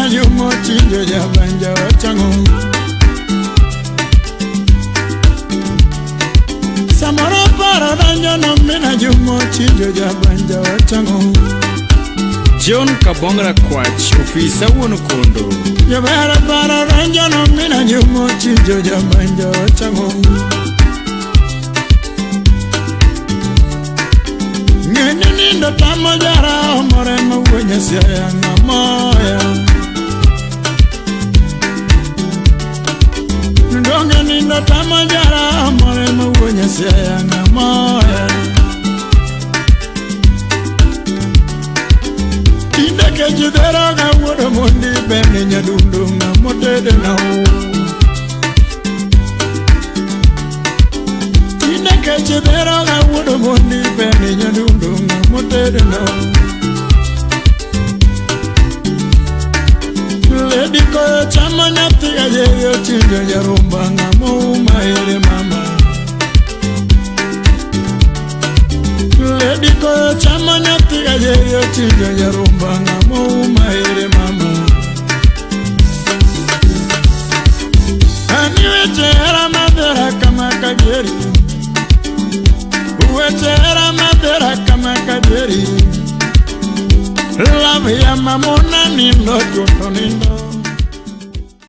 mina jumo chinjo jabanja wachango. Samoro paro donjo no mina jumo chinjo jabanja wachango. John Kabongra Kwach, ofisa wuon kondo. Jabera paro donjo no mina jumo chinjo jabanja wachango. Ng'eni nindo tamo jara omore mawuonye siaya ng'amoya. Ndonge nindo tamo jara omore mawuonye siaya ng'amoya. Tinde kech dhero ga wuodo mondi bende nyadundo ng'amotede na. Tinde kech dhero ga wuodo mondi bende nyadundo ng'amotede na. Lady koyo chamo nyathi ayeyo chinjo jarumba ng'amouma ere mama. Lady koyo chamo nyathi ayeyo chinjo jarumba ng'amouma ere mama. Ani weche hera madhera kama kadieri. Weche hera madhera kama kadieri. Love ya mamona nindo chuto nindo.